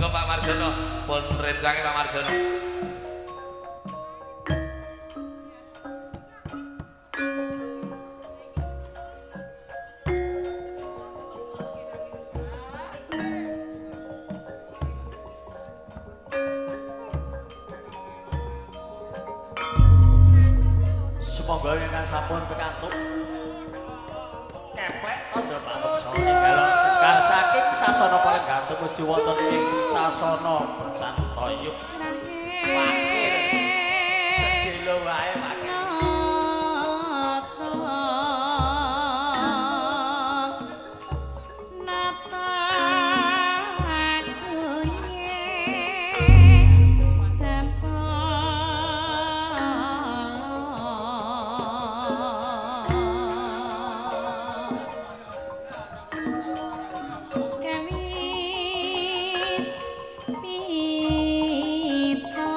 Monggo Pak Marjono, pun rencange Pak Marjono. Sumangga ingkang sampun pikantuk keplek tandha pameksa ninggal jengkar saking sasana palenggan tumuju wonten ing sasana Bersantayuk. Wakil sedelo wae wakil. Pita.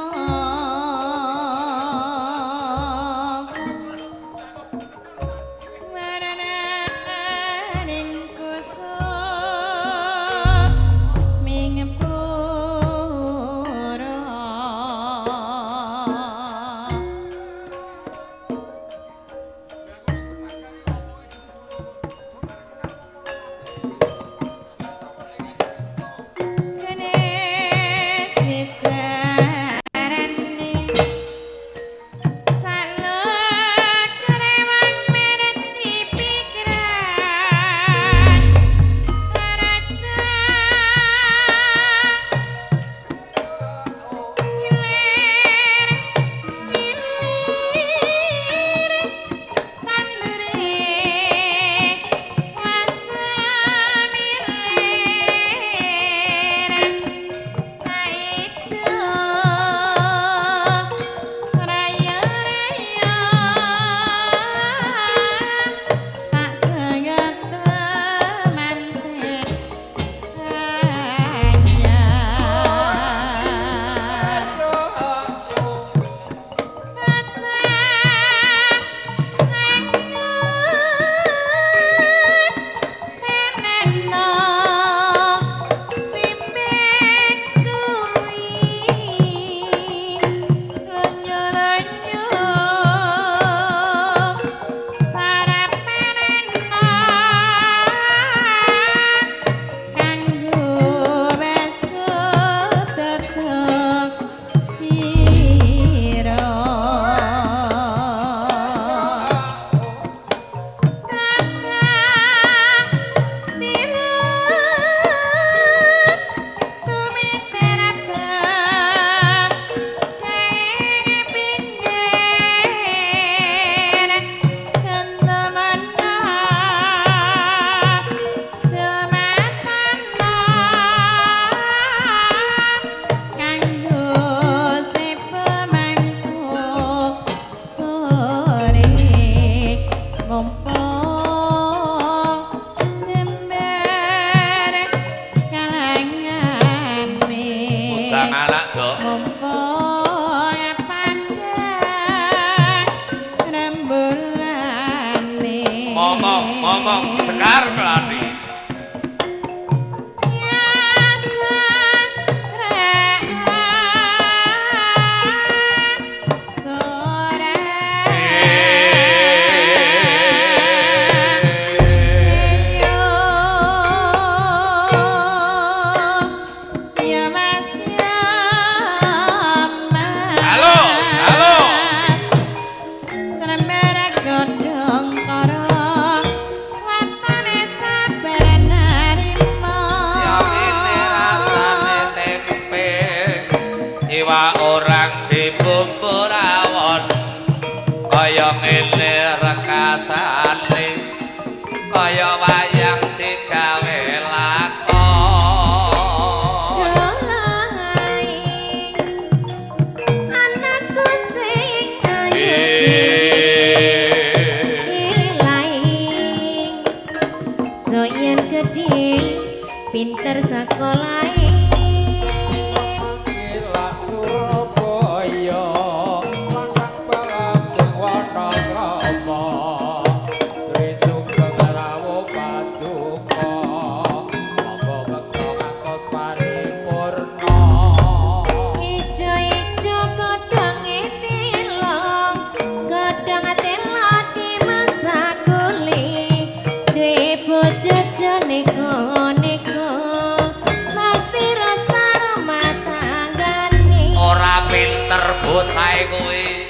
Bocah kuwi.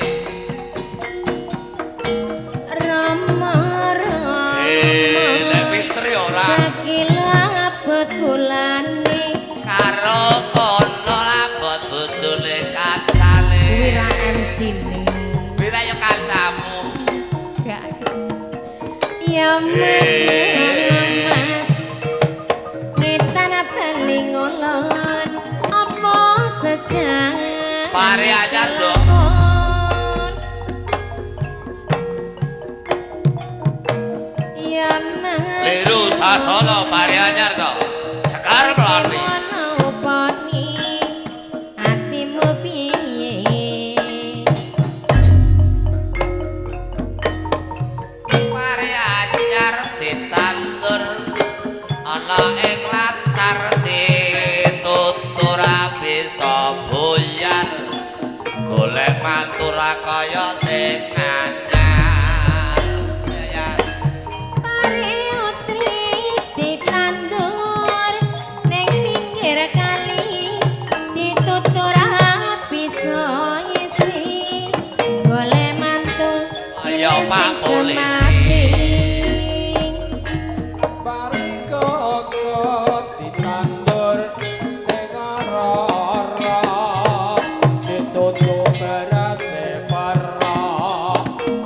Rama rama. Nek pinter ya ora. Sakilo abot kulane karo kono abot bojone kancane. Kuwi ra MC-ne. Kuwi ra ya kancamu. Gak. Ya Mas, Mas. Ngetan bali ngolon apa sejak Pare anyar, Jo. Ya Mas. Liru sasana pare anyar to. Sekar Melati. Ono uponi atimu piye? Pare anyar ditandur ana ing latar ditutur bisa buyar. Golek mantu ra kaya sing anyar. Ya. Pare utri ditandur ning pinggir kali ditutur bisa isi. Golek mantu Ayo, Pak Polisi. Mati. Pari koko ditandur sing ora-ora ditutup berase para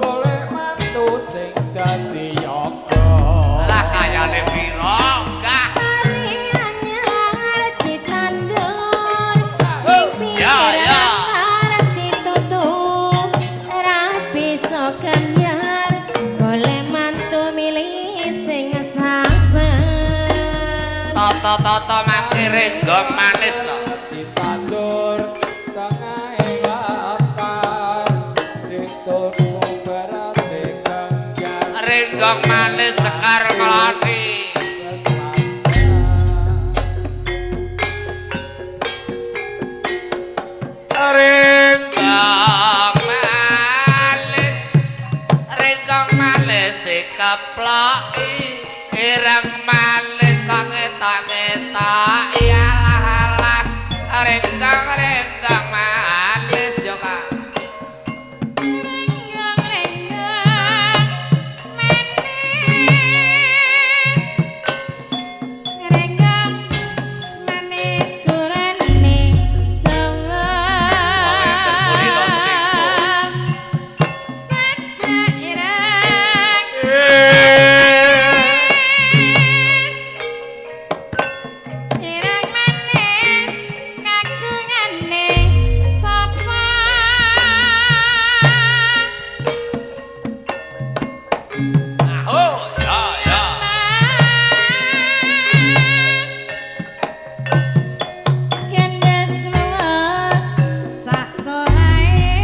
golek mantu sing dadi yoga. Lah kayane pira? Gah. Pari anyar ditandur ning pinggir Ya, ya. latar ditutup ra bisa kenyar golek mantu milih sing sabar. Toto-toto mangke renggong manis to. Ditandur tengahe latar ditutup berase ganjar. Renggong manis Sekar Melati. Renggong manis, renggong manis dikeploki, ireng manis kok ngetok-ngetok, alah alah, renggong-renggong manis yo Kak. Renggong-renggong manis, renggong manis kurane Jawa. Kulino selingkuh. Sajak ireng ireng manis kagungane sapa? Aho, ya ya. Mas gendes luwes sak solahe.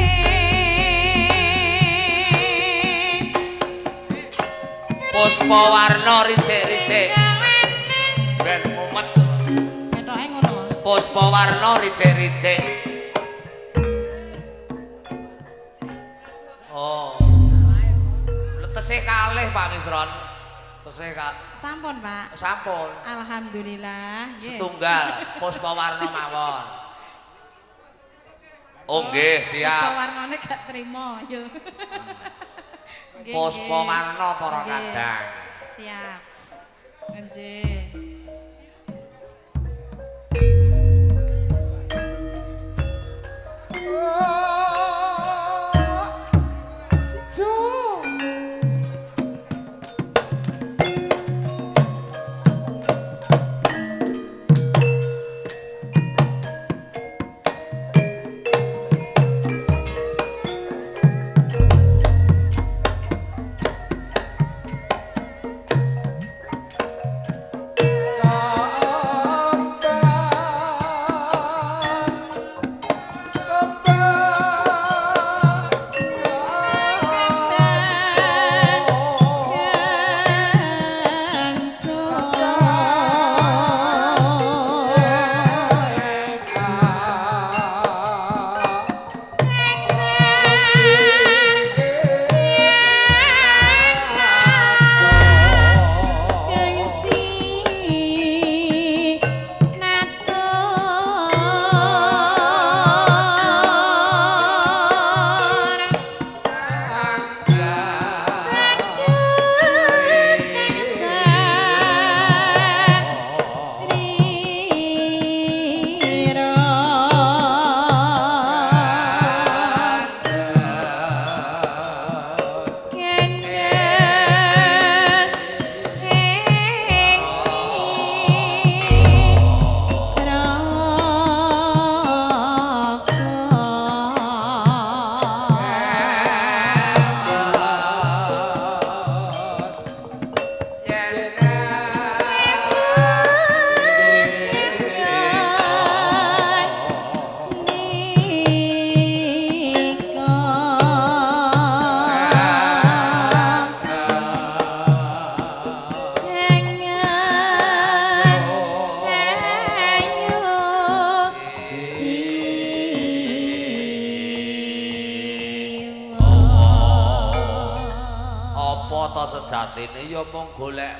Puspa warna ricik-ricik. Manis Ben mumet. ketoke ngono. Puspa warna ricik-ricik. Oh. Tesih kalih Pak Misron. Tesih Sampun, Pak. Sampun. Alhamdulillah. Nggih. Setunggal puspa warna mawon. Oh nggih, Puspa siap. warnane gak trimo yo. Nggih, Puspa nggih. warna para Nggih. kadang. Siap. Nggih. Sejatine ya mung golek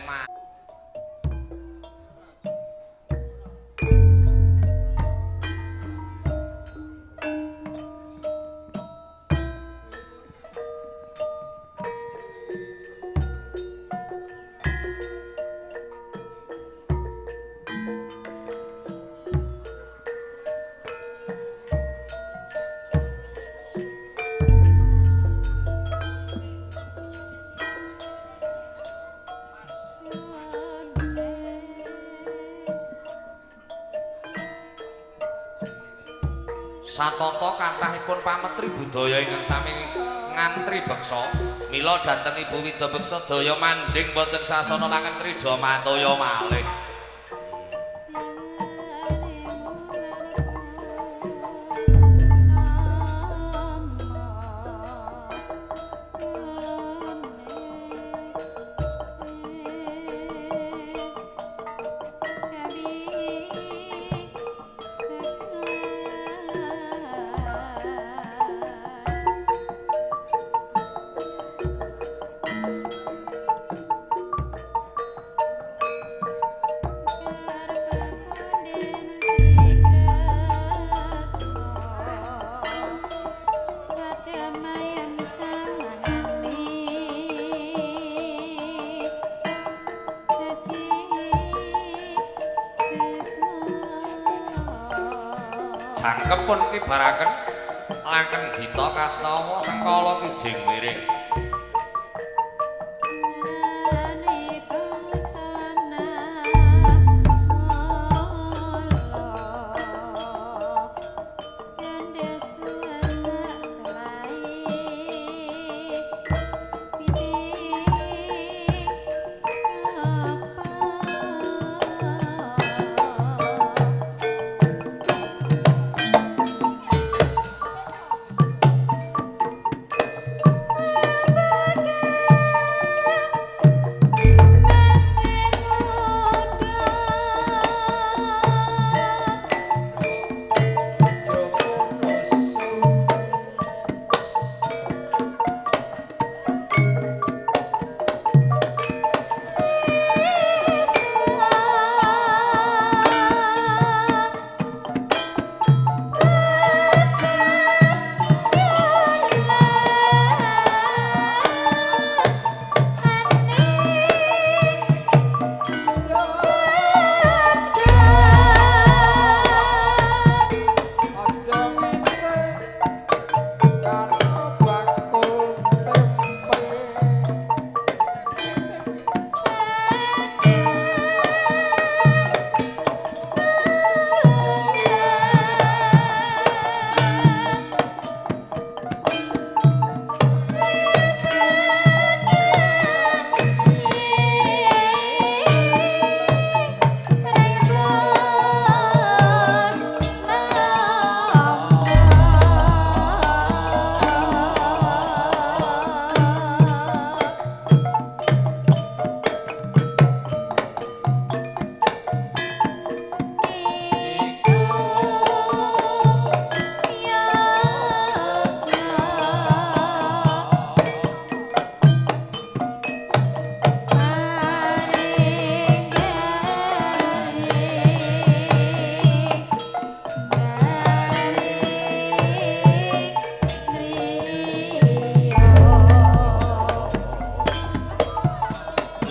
Satata kathahipun pametri budaya ingkang sami ngantri beksa mila dhateng Ibu Wida Beksa daya manjing wonten sasana langen krida mataya malih. Jangkep pun kibaraken langen gita kastawa sengkala kijing miring.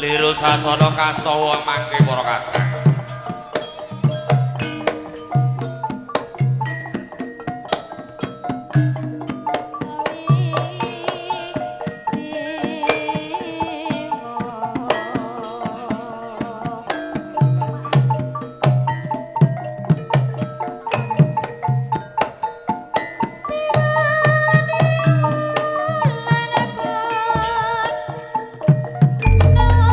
Liru sasana kastawa mangke para kakang. Nama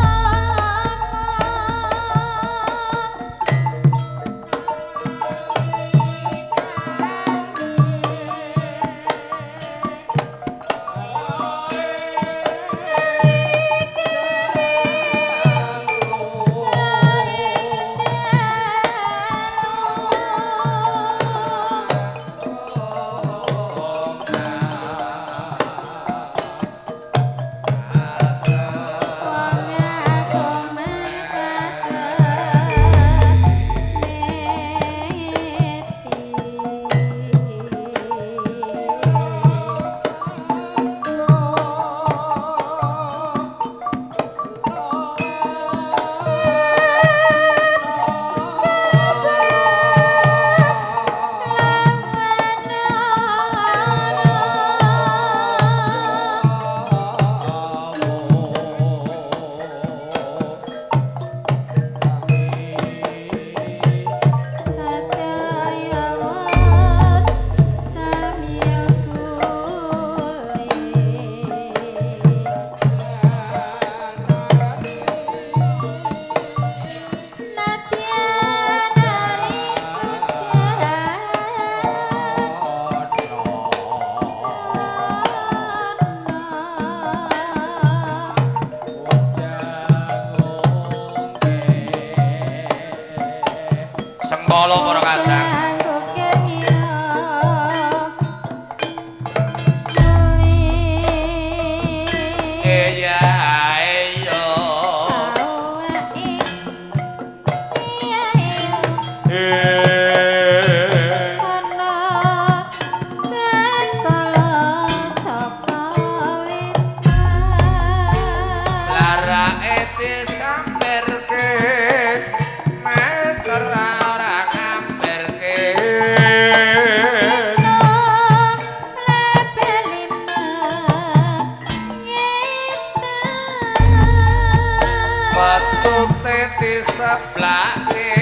diseblake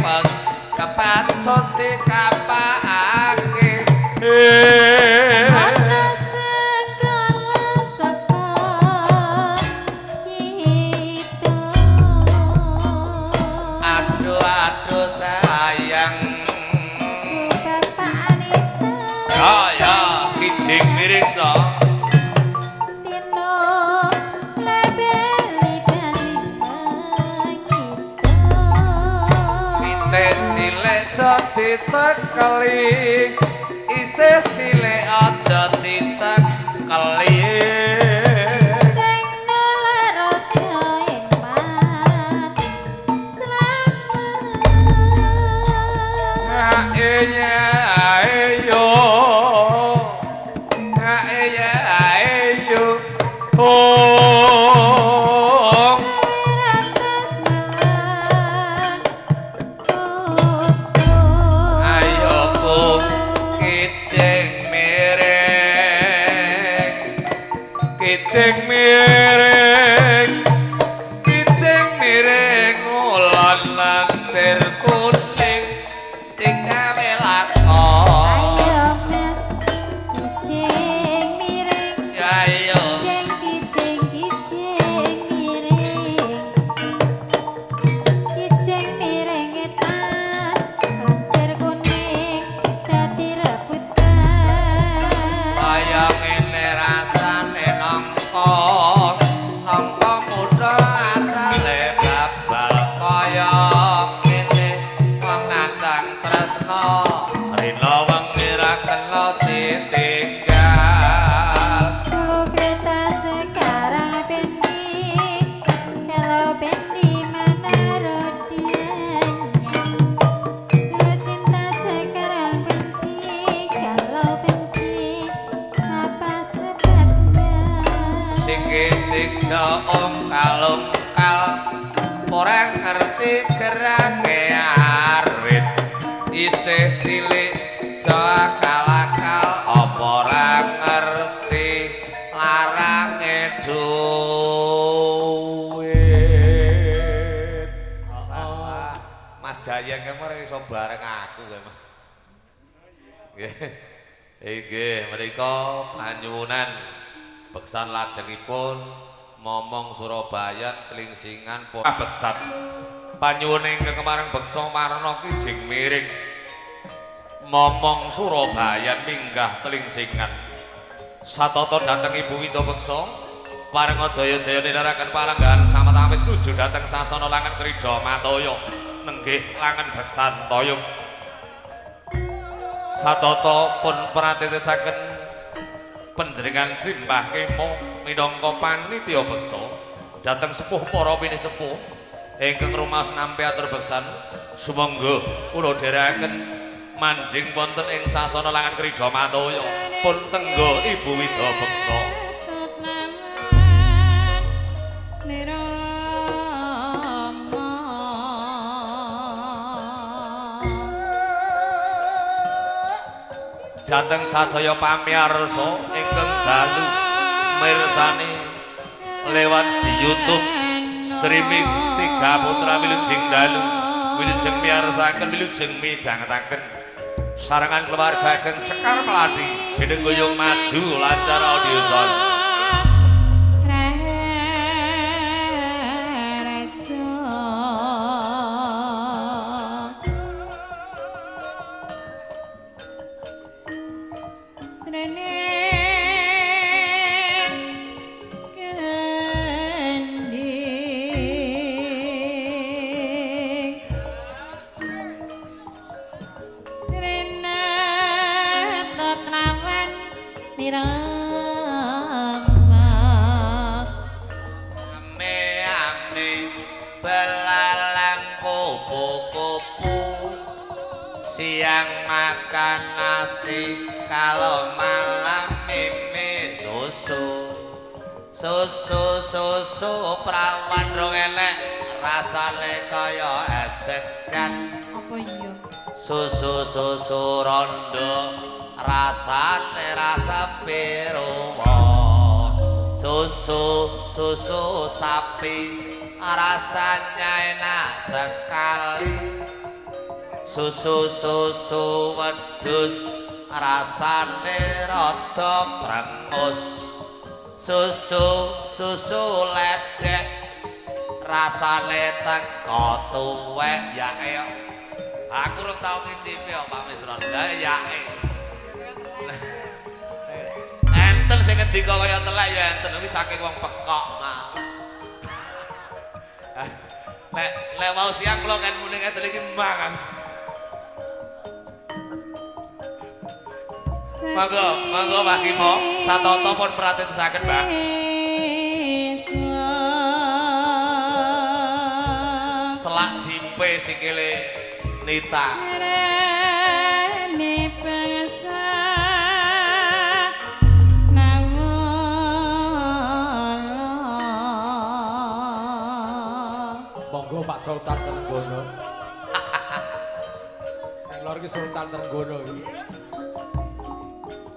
bos kebacut dikapakake. Ana segala saka kita. Aduh aduh sayang. Bapak Anita. Ya ya kijing miring to. Tino lebeli bali mengito. Pite cilik aja dicekeli, isih cilik aja dicekeli. Sing nalar raja eman slamet. Ae ya ae yo. Ae ya ae yo. Oh. Ratus melang tutu. Ayo bu kijing miring, kijing miring, kijing miring ulon lancir kuning digawe lakon. Ayo mas kijing miring. Ya ayo. Kijing kijing kijing miring. Kijing miring etan lancir kuning dadi rebutan. Kaya ngene rasane nangka, nangka muda asale babal kaya ngene wong nandang tresna rina wengi ra kena ditinggal. Dulu kereta sekarang bendi, kalau bendi mana rodanya. Dulu cinta sekarang benci, kalau benci apa sebabnya? Sing sing ongkal-ongkal ora ngerti gerange arit, isih cilik jo akal-akal apa ora ngerti larange duit. Wah, Mas Jayeng kamu ora iso bareng aku kowe, Mas. Nggih. Inggih menika panyuwunan beksan lajengipun momong Surabayan klingsingan beksan. Panyuwun ingkang kemareng beksa marna kijing miring momong Surabayan minggah telingsingan. Satata dhateng Ibu Wida Beksa pareng daya-daya nindakaken palenggahan sametawis nuju dhateng sasana langen krida mataya nenggih langen beksan toyung. Satata pun pratitisaken panjenengan simbah kemo minangka panitia beksa dhateng sepuh para pinisepuh ingkang rumaos nampi atur beksan. Sumangga kula dherekaken manjing wonten ing sasana langen krida mataya pun tengga Ibu Wida Beksa. Dhateng sadaya pamiyarsa ingkang dalu mirsani lewat di YouTube streaming Tiga Putra Wilujeng Dalu, wilujeng miyarsakaken, wilujeng midhangetaken sarengan keluarga ageng Sekar Melati jeneng guyung maju lancar audio sound. Ame-ame belalang kupu-kupu, siang makan nasi kalau malam mimi susu. Susu susu prawan rong elek rasane kaya es degan. Apa iya? Susu susu rondo rasane rasa piruwa. Susu susu sapi rasanya enak sekali. Susu-susu wedhus rasane rada brengus. Susu-susu ledek rasane teko tuwek. Ya ayo. Aku urung tau ngicipi kok Pak Misron. Lah ya. Enten sing ngendika kaya telek ya enten kuwi saking wong pekok mah. Lek lek wau siang kula kan muni ngeten iki mangan. Monggo, monggo Pak Kimo, satata pun pratetisaken, Pak. Selak jipe sikile Nita. Rene bangsa nawala. Monggo Pak Sultan Trenggono. Sing lor iki Sultan Trenggono iki.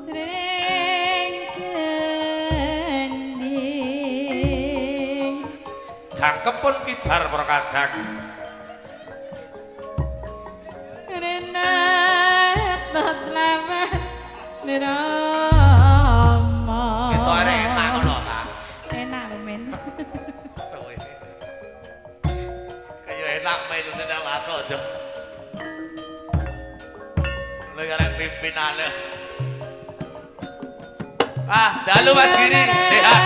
Jreng gending Jangkep pun kibar para kadang. Renat lawan nirama. Ketok enak ngono ta. Enak lho men. Suwe. Kaya enak melune tak wathok aja. Lha karek pimpinane. Ah, dalu Mas Giri, sehat.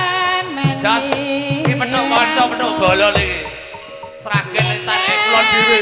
Jos, iki petuk kanca, petuk bolo iki. Sragen letan kulon dhewe.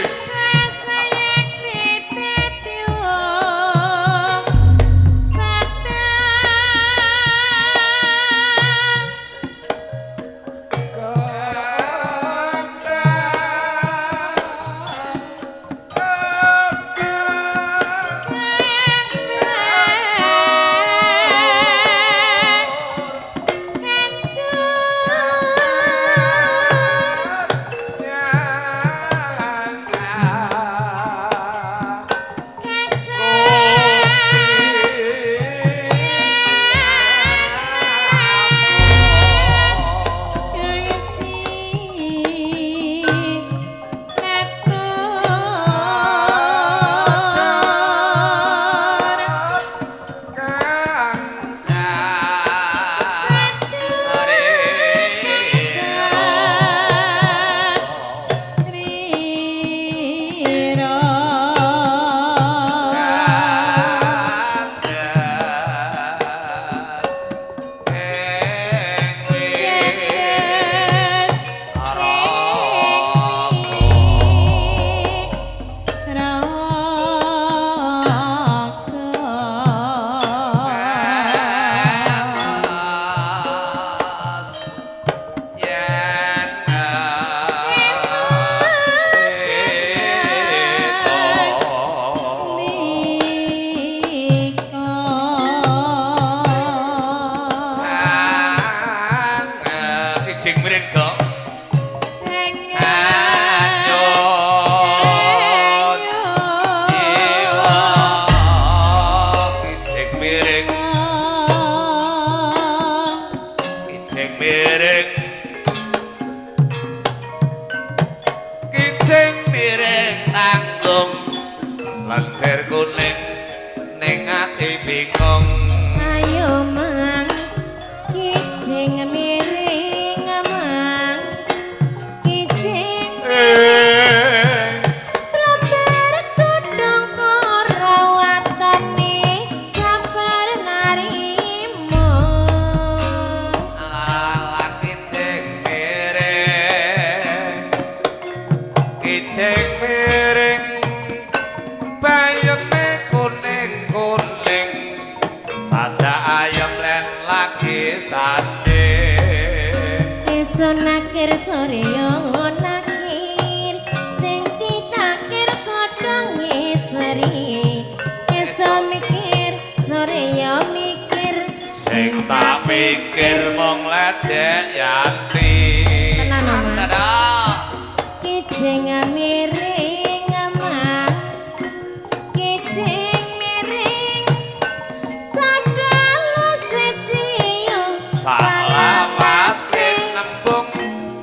Salah wasit nembung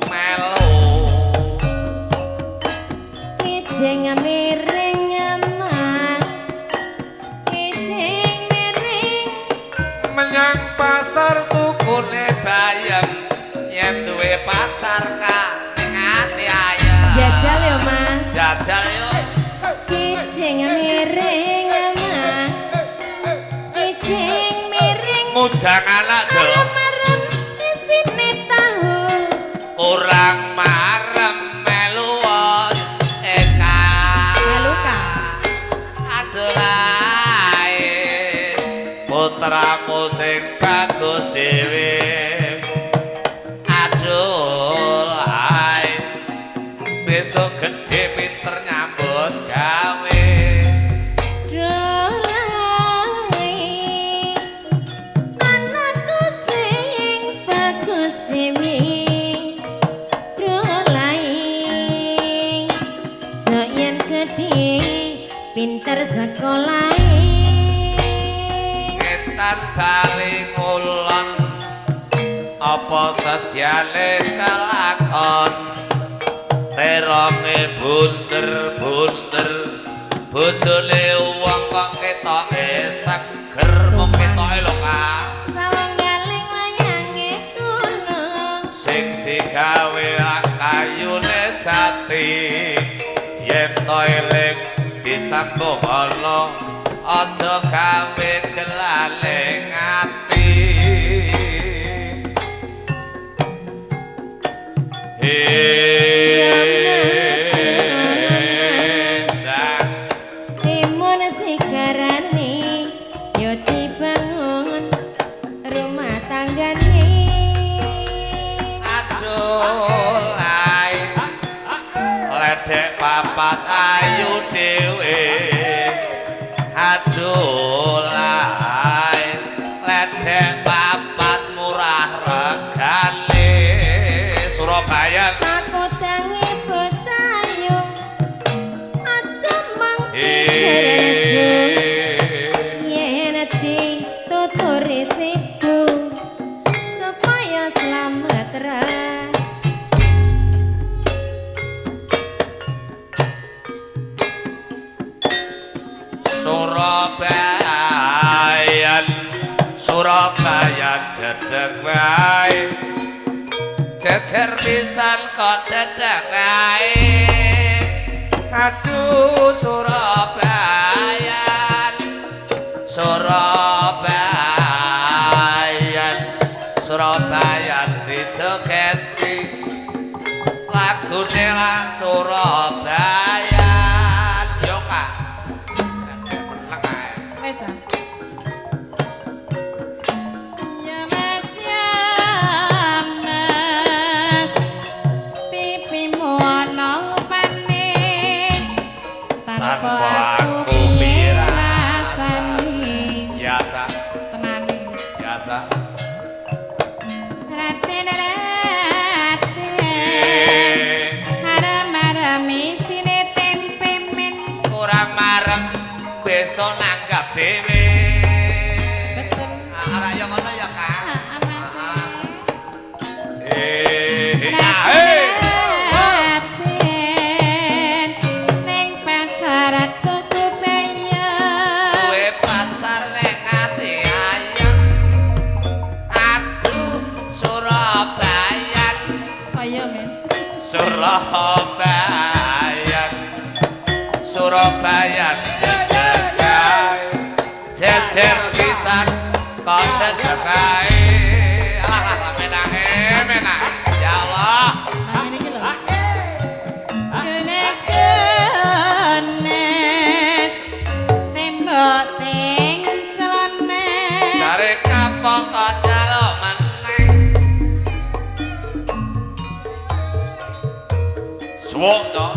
melu. pasar tukune bayem yen duwe pacar ka ning ati ayem. Jajal yo Mas. Jajal yo. Kijing miring Mas. Kijing miring. Ngundang anak jo. Marem-marem isine tahu. Kurang marem melu eka. Melu ka. Adolai putramu sing bagus dhewe. Adolai besok gedhe pinter nyambut gawe. Dolai anakku sing bagus dhewe. Dolai sok yen gedhe pinter sekolah. Ngetan bali ngulon apa sedyane kelakon teronge bunder-bunder bojone wong kok ketoke seger mung ketoke lho Kak. Sawanggaling wayange kuno sing digawe kayune jati yen to eling disambung ana aja gawe gelane ati. Timun sigarane yo dibangun rumah tanggane. Aduh lai ledek papat ayu dhewe. Aduh lai ledek papat murah regane. Surabaya aku tangi bocah yo aja mang pijeresu yen dituturi sibu supaya selamat ra. Surabayan Surabayan dedeg wae jejer pisan kok dedeg wae. Aduh Surabayan Surabayan Surabayan dijogeti lagune lah Surabayan yo Kak. Meneng ae. Wes ah. Ya Mas ya Mas pipimu ana upane tanpa aku piye rasane. Biasa Tenane. biasa. Raten raten marem-marem isine tempe men. Kurang marem besok nanggap dhewe. Betul. Ora ya ngono ya Kak. Ah, Mas. Ya, eh. Raten ning pasar tuku bayam. Duwe pacar ning ati ayem. Aduh Surabayan Kaya men. Surabayan Surabayan dedeg kae jejer pisan kok dedeg kae. Alah alah menake menake ya Allah. Nah ngene iki lho. Kenes kenes tembok ting celane. Jare kapok kok njaluk meneng. Suwuk to.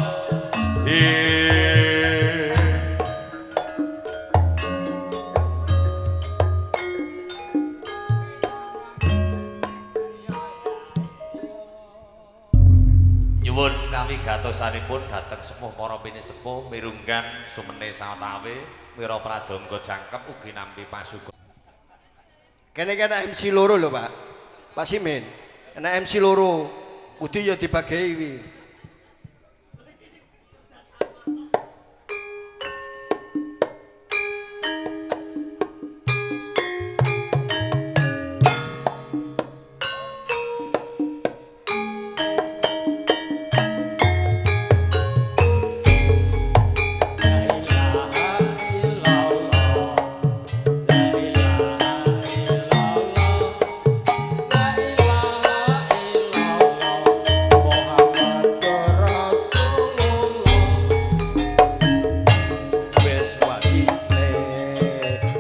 Nyuwun kawigatosanipun dhateng sepuh para pinisepuh mirunggan sumene sawetawis wira pradonga jangkep ugi nampi pasuka. Kene iki ana MC loro lho, Pak. Pak Simin, ana MC loro. Kudu ya dibagi kuwi.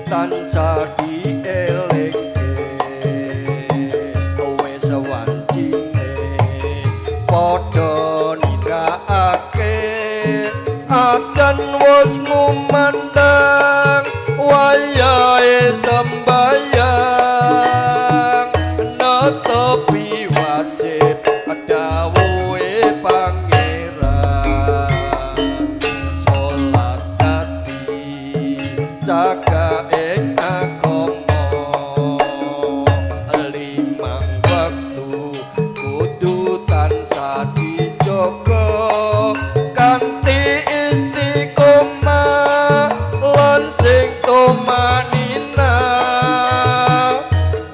tansah dielingke wis wancine padha nindakake adan wis ngumandang wayahe sembayang netepi wajib dawuhe pangeran salat dadi cagake agama limang wektu kudu tansah dijaga kanthi istiqomah lan sing tumanina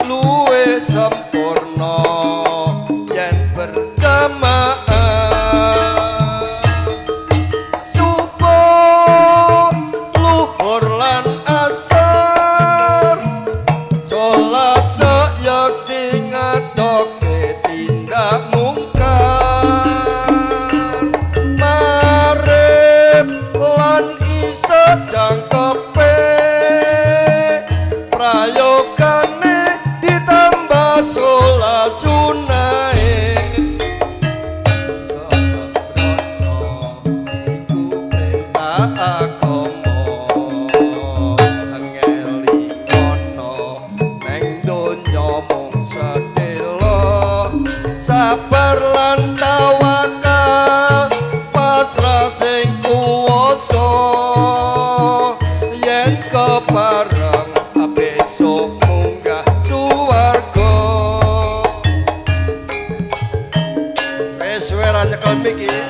luwih sempurna yen berjamaah subuh luhur lan asar salat sayekti ngadoke tindak mungkar marep lan isa jangkepe prayogane ditambah salat sunahe sembrono iku perintah agama ngelingono neng donya mung sedelo sabar lan tawakal pasrah sing kuwasa yen kepareng besok munggah suwarga. Wis suwe ra nyekel mik iki.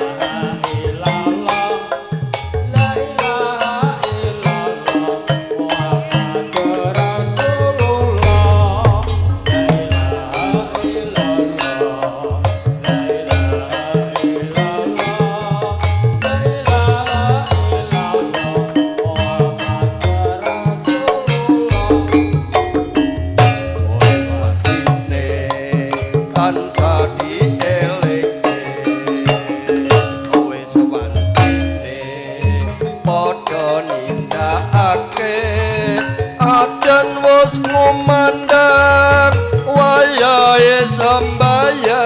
La ilaha illallah Muhammadur Rasulullah. La ilaha illallah, la ilaha illallah, la ilaha illallah Muhammadur Rasulullah. Wis wajine tansah dielingke wis wancine padha nindakake adan wis ngumandang wayahe sembayang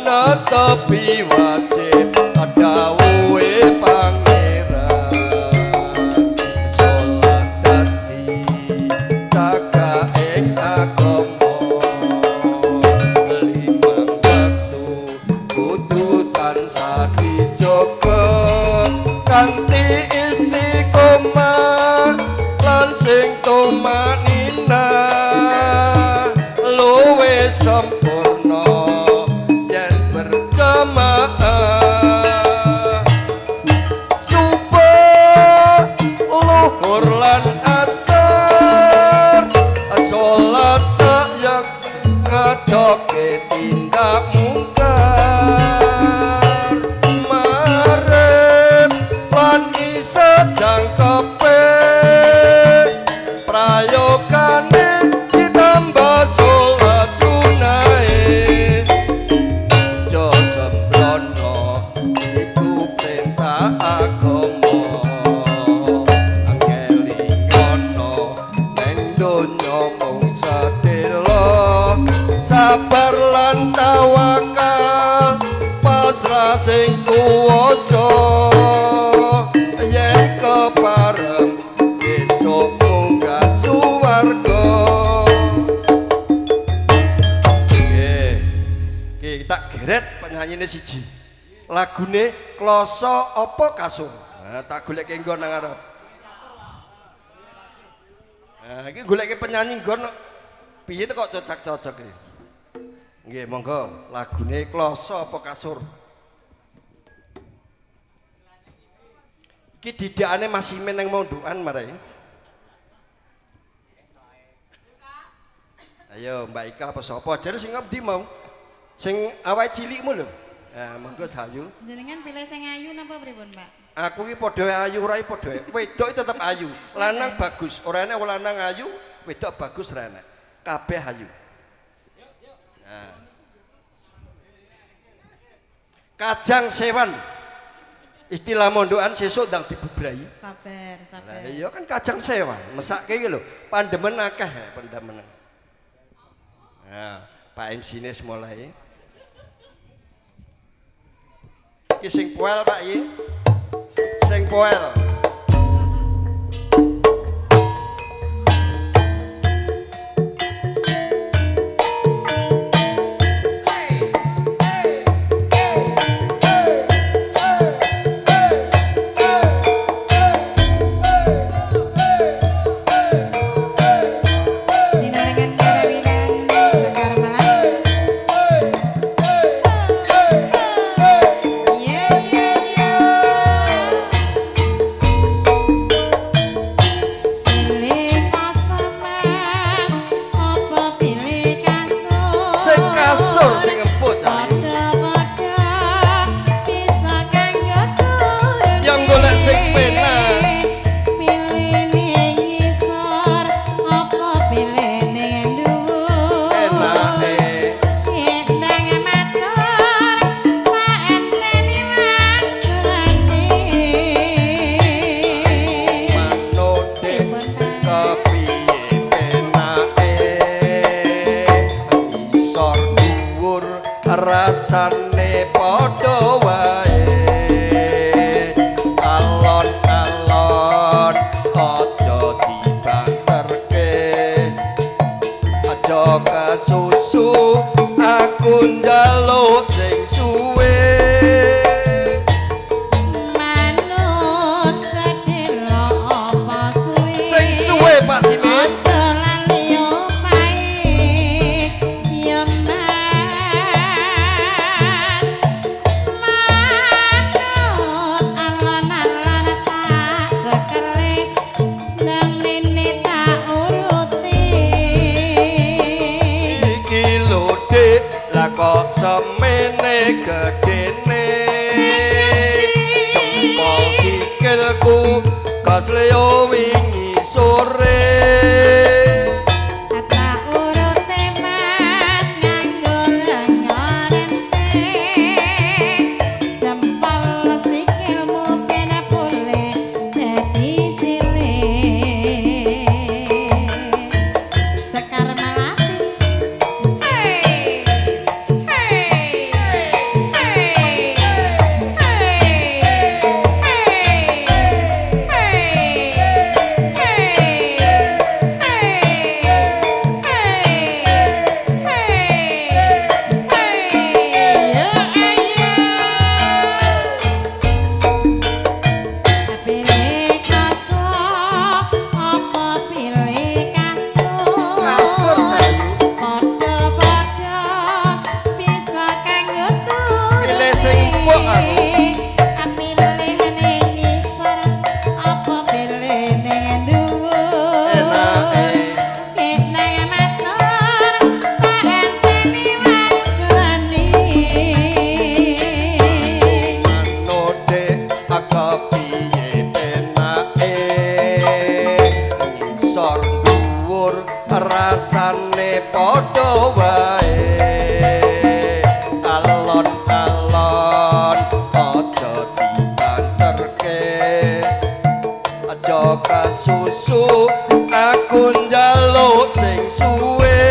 netepi wajib dawuhe pangeran salat dadi cagake agama limang wektu kudu tansah dijaga kanthi istiqomah lan sing tumanina luwih sempurna yen berjamaah subuh luhur lan asar salat sayek ngadoke tindak mungkar marep lan isa jangkepe prayogane ditambah salat sunahe aja sembrono iku perintah agama ngelingono neng donya mung sedelo sabar lan tawakal pasrah sing kuwasa yen kepareng besok munggah suwarga. Nggih. Ki tak geret penyanyine siji. Lagune Kloso apa Kasur. Nah, tak goleke nggon nang ngarep. Nah, iki goleke penyanyi nggon piye to kok cocok-cocok iki. Nggih, monggo lagune Kloso apa Kasur. Iki didakane Mas Imin nang mondokan marai. Ayo Mbak Ika apa sapa? Jare sing ngendi mau? Sing awake cilikmu lho. Nah, monggo Jayu. Jenengan pilih sing ayu napa pripun, Pak? Aku ki padha ayu ora padha. Wedok tetep ayu, lanang bagus. Ora enek lanang ayu, wedok bagus ora enek. Kabeh ayu. Nah. Kajang Sewan. Istilah mondokan sesuk ndang dibubrai. Sabar, sabar. Lah iya kan kajang sewa, mesake iki lho, pandemen akeh pandemen. Nah, Pak MC-ne mulai. Iki sing poel Pak iki. Sing poel. Sinarengan karawitan Sekar Melati. Yo yo yo. Pilih kasur mas, apa pilih kasur? Sing kasur sing empuk cah. Padha-padha bisa kanggo turune. Yang golek sing penak. Pilih ning ngisor, apa pilih ning dhuwur? Enake. Kendang matur, tak enteni wangsulane. Manut kepiye penake isor dhuwur rasane padha wae alon-alon aja dibanterke aja kesusu aku njaluk sing suwe. Manut sedelo apa suwe? Sing suwe Pak Simin. Aja lali opahe ya Mas. Manut alon-alon tak cekele nang rene tak uruti. Iki lho Dik, lah kok semene gedene jempol sikilku kasleo wingi sore. Tak urute Mas nganggo lengan rente. Jempol sikilmu ben pulih dadi cilik. Sekar Melati. Hey hey hey hey Pilih kasur, apa pilih kasur? Kasur Cahayu. Padha-padha bisa kanggo turune. Pilih sing empuk aku. Pilih ning ngisor, apa pilih ning dhuwur? Enake. Kendang matur, tak enteni wangsulane. Manut Dik, kepiye penake ngisor dhuwur rasane padha wae alon-alon aja dibanterke aja kesusu aku njaluk sing suwe.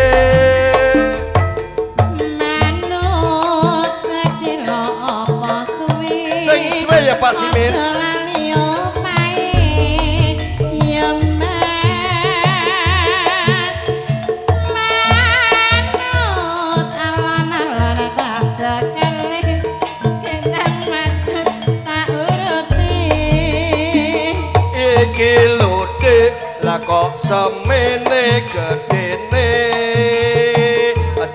Manut sedelo apa suwe? Sing suwe ya Pak Simin. Aja lali opahe ya Mas. Manut alon-alon tak cekele kendang matut tak uruti. Iki lho Dik, lah kok semene gedene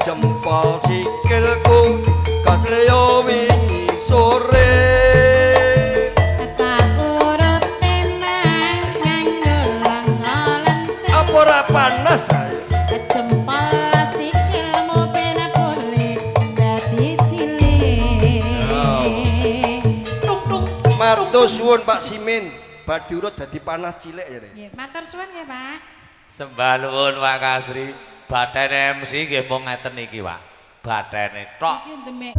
jempol sikilku kasleo wingi sore. Tak urute Mas nganggo lenga lente. Apa ora panas ae? Jempol sikilmu ben pulih dadi cilik. Tung tung. Matur suwun Pak Simin, bar diurut dadi panas cilik ya. Rek. Nggih, matur suwun nggih, Pak. Sembah nuwun Pak Kasri. Bathene MC nggih mung ngeten iki, Pak. Bathene tok. Iki demek.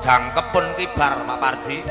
Jangkepun kibar Pak Pardi.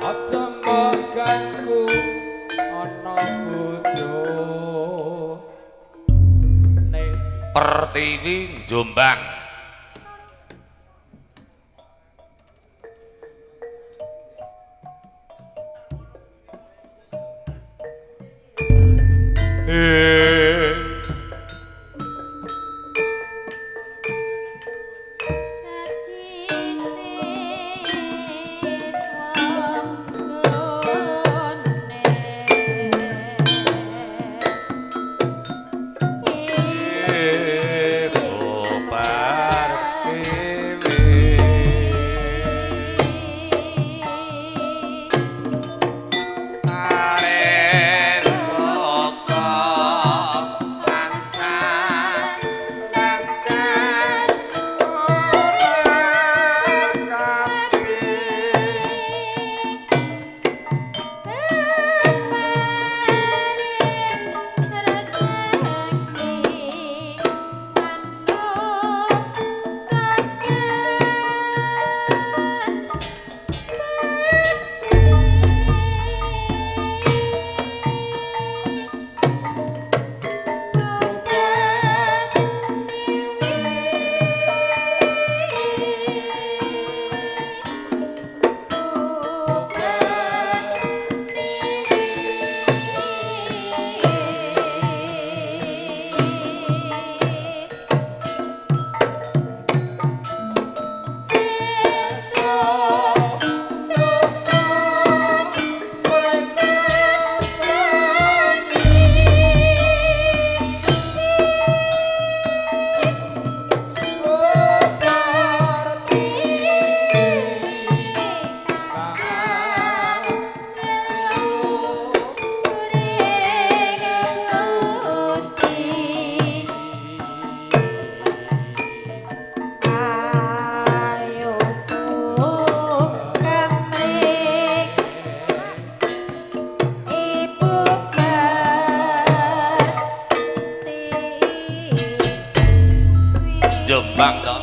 Aja mbok ganggu ana bojo. Pertiwi Jombang. Jombang toh.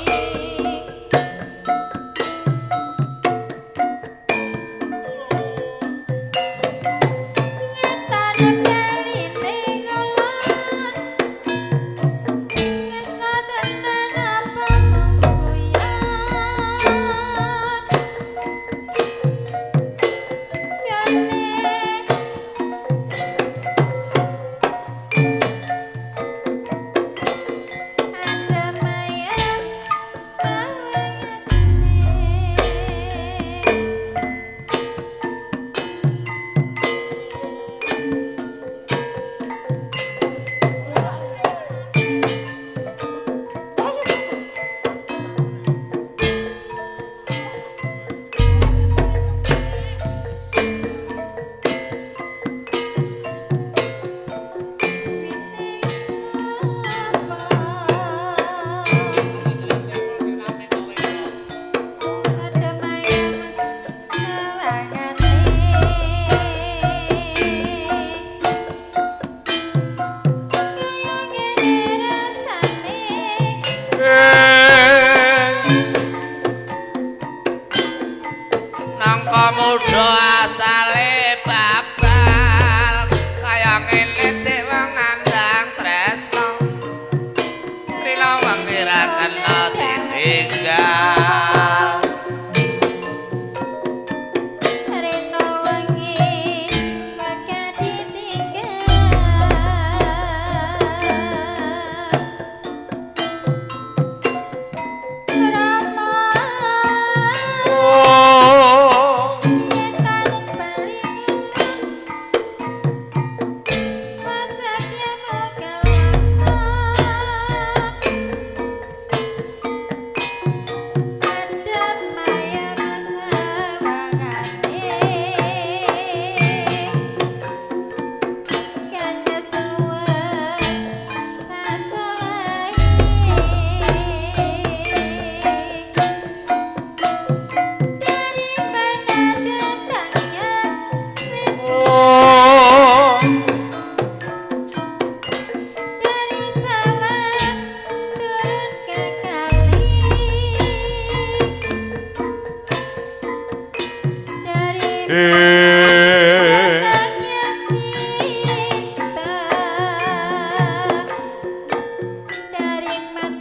Dari mana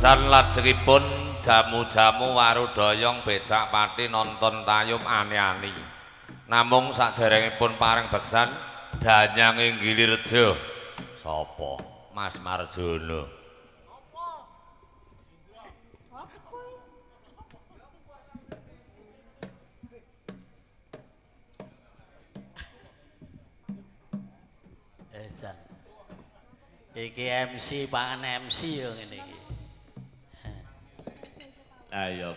Beksan lajengipun jamu-jamu warudoyong becak pati nonton tayub ani-ani. Namung saderengipun pareng beksan danyang ing Gilirejo. Sapa? Mas Marjono. Eh, Jan. Iki MC pangan MC yo ngene iki. Ayo.